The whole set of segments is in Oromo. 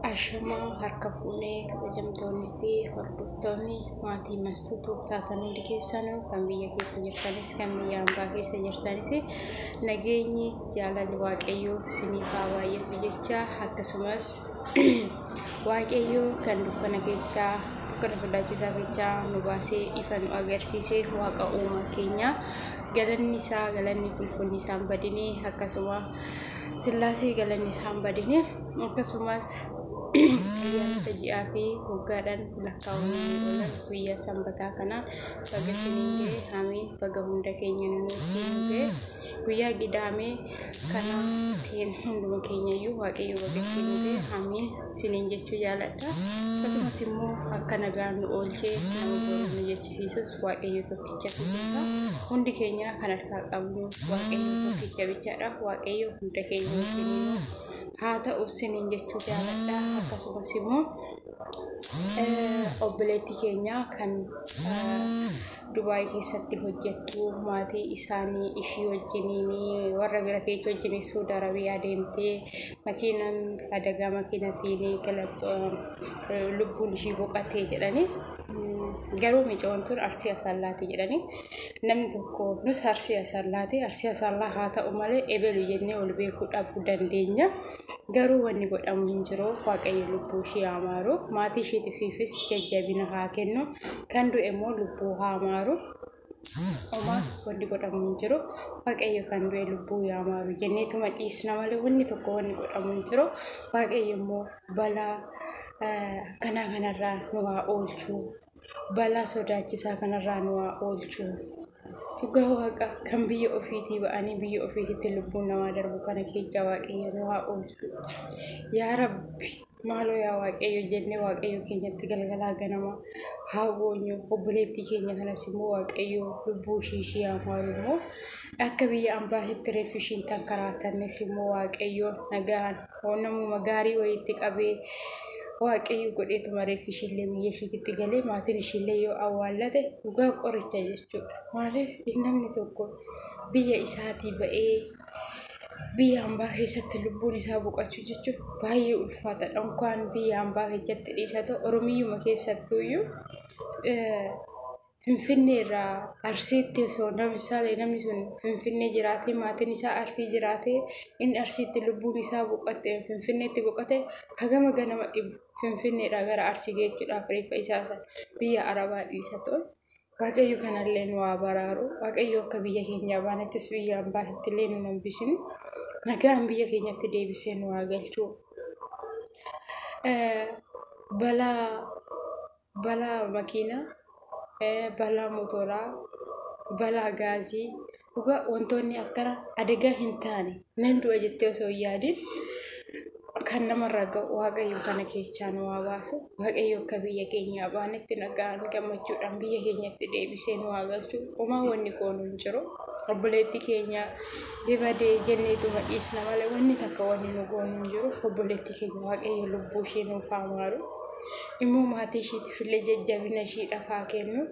Ashamaa harka fuunee kabajamtoonnii fi hordoftoonni maatii Mastuutuu taatan hundi keessanuu kan biyya keessa jirtanis kan biyya hambaa keessa jirtanis nageenyi jaalalli Waaqayyoo isiniif haa baay'atu jecha, akkasumas Waaqayyoo kan dukkana keessaa, dukkana sodaachisaa keessaa nu baasee ifa nu agarsiisee, Waaqa uumaa keenya galanni isaa, galanni ulfinni isaan badinii, akkasuma Sillaasee galanni isaan badinii, akkasumas ayyaanota ji'aa fi waggaadhaan lakkaawamanii oolan guyyaa Sanbataa kana baga isiniin ga'e. Amiin, baga hunda keenya nu ga'e. Guyyaa Gidaamee kana hunduma keenya iyyuu Waaqayyo baga ittiin ga'e, amiin isiniin jechuu jaaladha. Akkasumas immoo akka nagaan nu oolchee nama boru nu jechisiisus Waaqayyo tokkicha bichaadha. Hundi keenya kan harkaa qabnu Waaqayyo tokkicha bichaadha. Waaqayyo hunda keenya wajjiniin haa ta'u isiniin jechuu jaaladha. Akkasumas immoo obboleettii keenya kan Dubaay keessatti hojjettu, maatii isaanii ishii wajjiniin warra bira teechu wajjiniin Suudi Arabiyaa deemtee makiinaan adagaa makiinatiin lubbuun ishii boqatee jedhanii, garuu micoon tun Arsii Asallaati jedhanii. Namni tokko nus Arsii Asallaati, Arsii Asallaa haa ta'u malee ebelu jennee ol beekuu dhabuu dandeenya. Garuu wanni godhamu hin jiru. Waaqayyo lubbuu ishii haa maaru, maatii ishiitiifis jajjabina haa kennu, kan du'e immoo lubbuu haa maaru. Homaa wanni godhamu hin jiru. Waaqayyo kan du'e lubbuu yaa maaru jenneetuma dhiisna malee wanni tokko wanni godhamu hin jiru. Waaqayyo immoo balaa akkanaa kanarraa nu haa oolchu, balaa sodaachisaa kanarraa nu haa oolchu. Dhugaa Waaqa, kan biyya ofiitii ba'anii biyya ofiititti lubbuun namaa darbu kana keessa Waaqayyo nu haa oolchu. Yaa Rabbi, maaloo yaa Waaqayyo jennee Waaqayyo keenyatti galgalaa ganama haa boonyu. Obboleettii keenya kanas immoo Waaqayyo lubbuu ishii ishii haa maaru. Immoo akka biyya ambaasitti reeffi ishiin tankaraatannes immoo Waaqayyo nagaan namuma gaarii wayiitti qabee Waaqayyo godheetuma reeffi ishiillee biyya ishiitti galee maatiin ishiillee yoo awwaallate dhugaa qoricha jechuudha. Maaliif, namni tokko biyya isaatii ba'ee biyya hambaa keessatti lubbuun isaa boqochuu jechuun baay'ee ulfaataadha. Unkaan biyya hambaa keessatti dhiisatu, Oromiyyuma keessattuuyyuu Finfinnee irraa Arsiitti osoo namni sun Finfinnee jiraatee, maatiin isaa Arsii jiraatee, inni Arsiitti lubbuun isaa boqotte, Finfinneetti boqote, hagama ganama dhibu Finfinneedhaa gara Arsii geechuudhaaf reeffa isaa sana biyya Arabaa dhiisa ta'u. Waaqayyo kanallee nu haa baraaru. Waaqayyo akka biyya keenyaa baanettis biyya hambaatitti illee nu hambisinu. Nagaan biyya keenyatti deebisee nu haa galchu. Balaa makiinaa, balaa motoraa, balaa gaazii, dhugaa wantoonni akkana adagaa hin taane nan du'a jettee osoo hin yaadin kan namarra ga'u Waaqayyo kana keessaa nu haa baasu. Waaqayyo akka biyya keenyaa baanetti nagaan gammachuudhaan biyya keenyatti deebisee nu haa galchu. Homaa wanni goonu hin jiru. Obboleettii keenya bibadee jenneetuma dhiisna malee wanni takka wanni nu goonu hin jiru. Obboleettii keenya Waaqayyo lubbuu ishee nuuf haa maaru. Immoo maatii ishiitiif illee jajjabina ishiidhaaf haa kennu.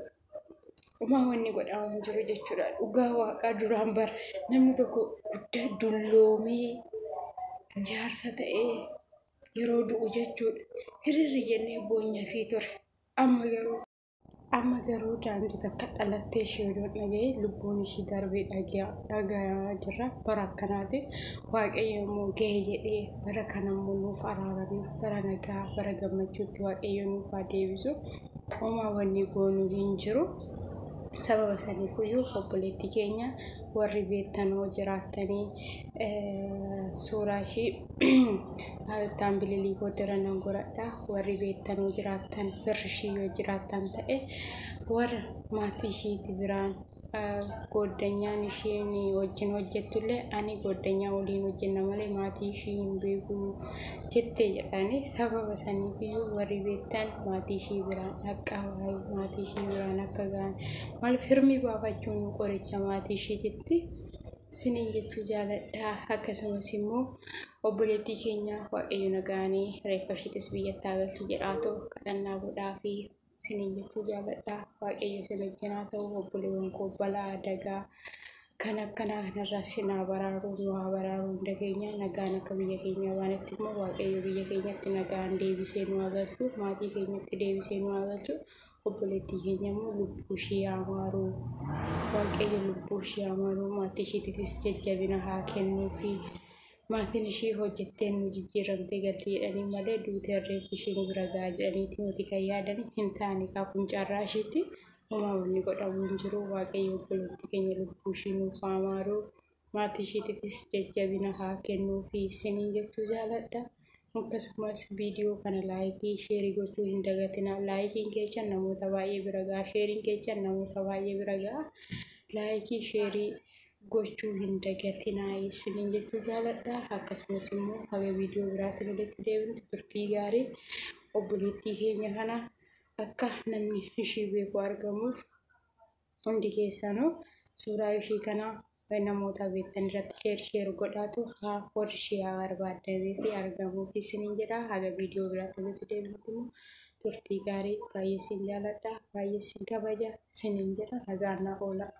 Homaa wanni godhamu hin jiru jechuudha. Dhugaa Waaqaa, duraan bara namni tokko guddaa dulloomee jaarsa ta'ee yeroo du'u jechuudha, hiriirri jennee boonya fi ture. Amma garuu daa'imti takka dhalattee ishee odoo dhaga'ee lubbuun ishii darbee dhagayaa jirra. Bara akkanaati. Waaqayyo immoo ga'e jedhee bara kana immoo nuuf araarame, bara nagaa, bara gammachuutti Waaqayyo nuuf haa deebisu. Homaa wanni goonu hin jiru. Sababa saniifuyyuu obboleettii keenya warri beektanoo jiraattanii suuraa ishii taambililii kootirra nan godhadha. Warri beektanoo jiraattan, firri ishii yoo jiraattan ta'e, warra maatii ishiiti biraan gooddanyaan isheen wajjin hojjettullee, ani gooddanyaa waliin hojjenna malee maatii ishii hin beeku jettee jedhanii, sababa saniifiyyuu warri beektan maatii ishii biraan dhaqqabaa, maatii ishii biraan akka ga'an, maal firmi baafachuun qoricha maatii ishiititti siniin jechuu jaaladha. Akkasumas immoo obboleettii keenya Waaqayyo nagaanii reeffa ishiitis biyyatti haa galchu jedhaatu kadhannaa godhaa fi siniin jechuu jaaladha. Waaqayyo isin wajjin haa ta'u, obboleewwan koo. Balaa adagaa Kan akkanaa kanarraa sinaa baraaruu, nu haa baraaruu hunda keenya. Nagaan akka biyya keenyaa baanetti immoo Waaqayyo biyya keenyatti nagaan deebisee nu haa galchu, maatii keenyatti deebisee nu haa galchu. Obboleettii keenya immoo lubbuu ishii haa maaru. Waaqayyo lubbuu ishii haa maaru, maatii ishiitiifis jajjabina haa kennuufi. Maatiin ishii hojjettee nu jijjiiramtee galti jedhanii malee duutee reeffi ishii nu bira ga'a jedhaniiti miti kan yaadan hin taane. Kun carraa ishiitti homaa wanni godhamu hin jiru. Waaqayyo obboleettii keenya lubbuu ishii nuuf haa maaru. Maatii ishiitiifis jajjabina haa kennuufi isiniin jechuu jaaladha. Akkasumas viidiyoo kana like, share gochuu hin dagatina. Likeiin keessan namoota baay'ee bira ga'a. Shareiin keessan namoota baay'ee bira ga'a. Like, share gochuu hin dagatina isiniin jechuu jaaladha. Akkasumas immoo haga viidiyoo biraatiin walitti deebinutti turtii gaarii. Obboleettii keenya kana akka namni ishii beeku argamuuf hundi keessanuu suuraa ishii kana namoota beektan irratti share share godhaatu haa warri ishee haa barbaadamee fi argamuuf isiniin jedha. Haga viidiyoo biraatti walitti deebinutti immoo turtii gaarii. Baay'ee isin jaaladha, baay'ee isin kabaja isiniin jedha. Nagaan naa oola.